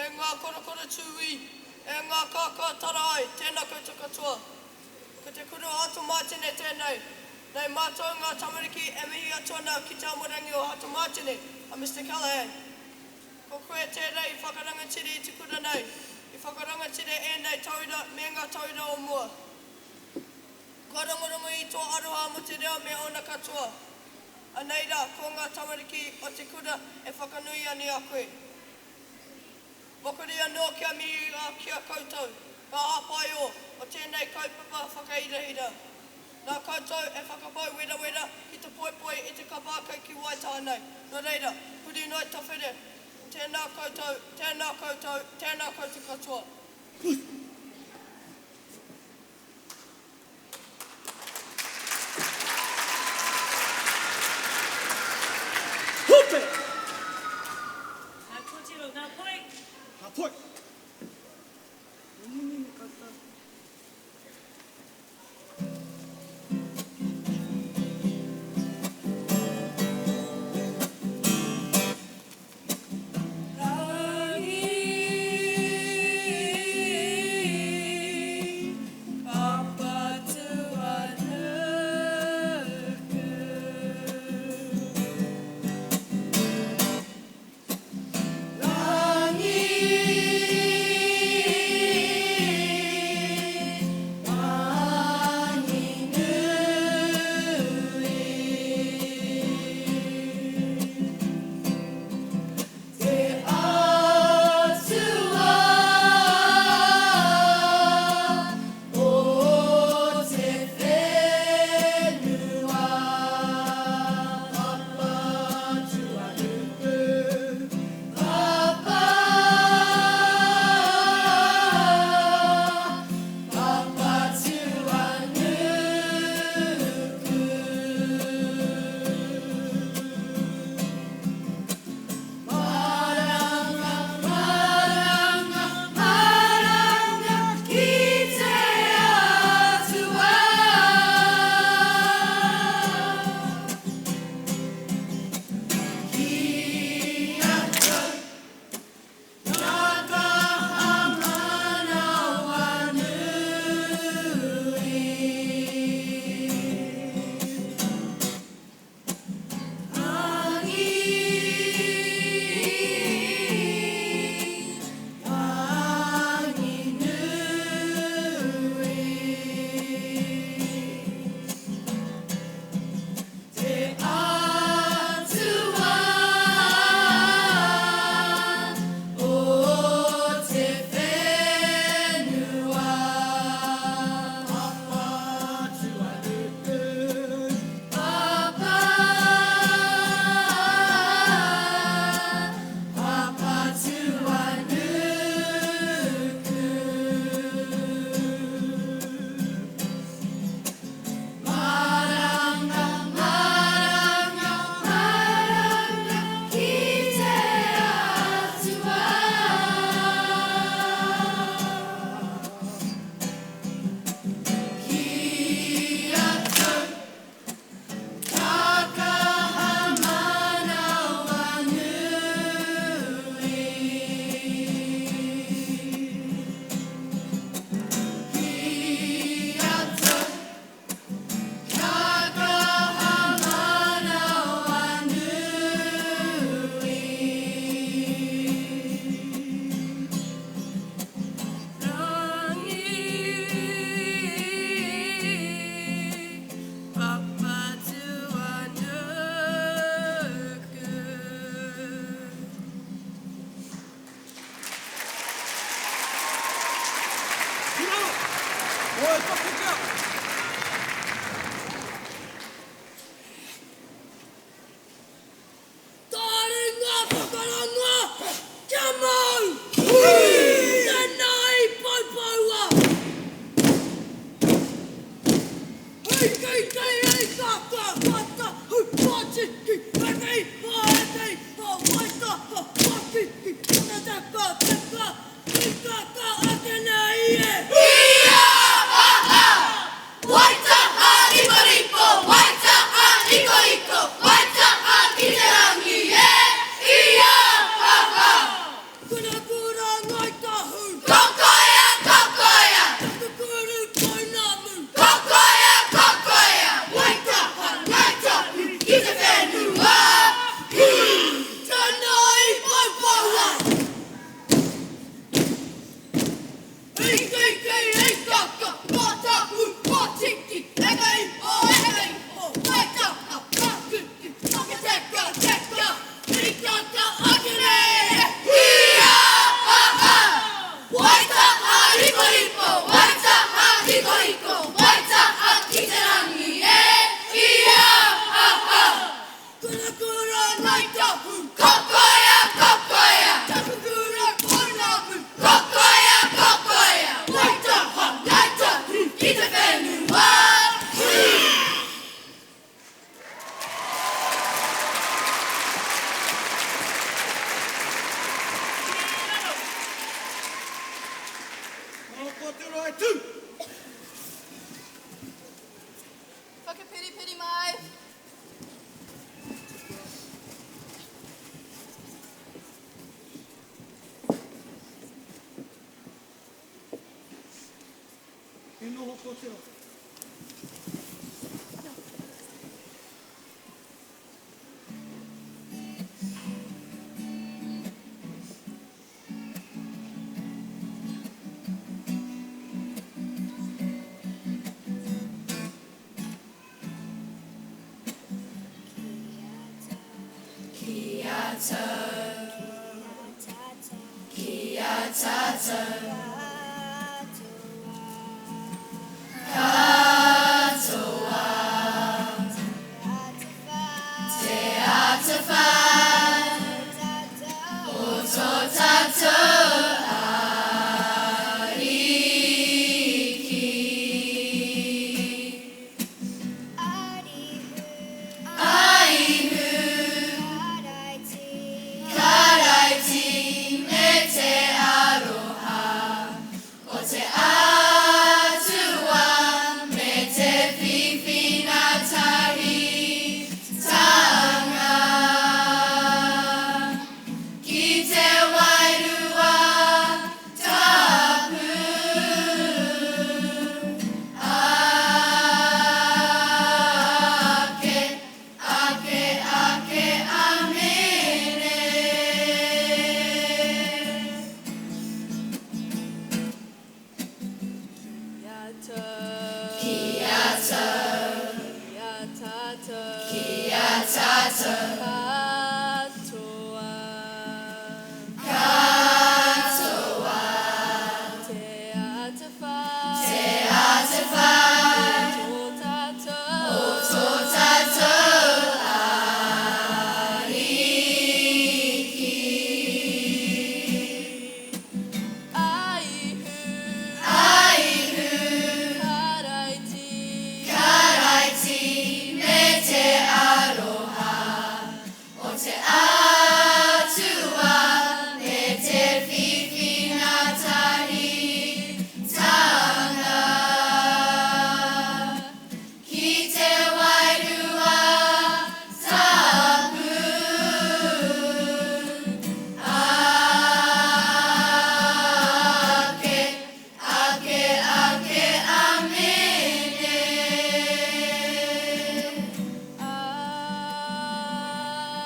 E ngā korokoro tūī, e ngā kākā taraai, tēnā koutou katoa. Ko te kura o Hato Mātene tēnei. Nei mātou ngā tamariki e mihi atu ana ki te amorangi o Hato Mātene, a Mister Callaghan. Ko koe tērā i whakarangatira i te kura nei, i whakarangatira ēnei tauira me ngā tauira o mua. Kua rongorongo i tō aroha mō te reo me ōna katoa. Anei rā, ko ngā tamariki o te kura e whakanui ana i a koe. Mokori anō kia mihi ki a koutou, ngā hāpaio o tēnei kaupapa whakahirahira. Nā koutou e whakapau werawera ki te poipoi i te kapa ake ki Waitaha nei. Nō reira, huri noa tawhiri, tēnā koutou, tēnā koutou, tēnā koutou katoa. Hope! Ngā kōtiro, ngā poi! Ngā poi! Mimimi koutou. Rangi, Papatūānuku. Rangi, tū! Whakapiripiri mai! E noho kōtiro.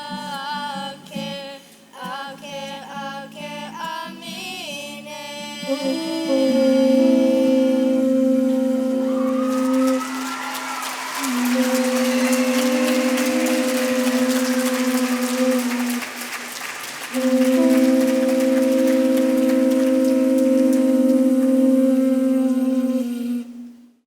Ake, ake, ake, amine.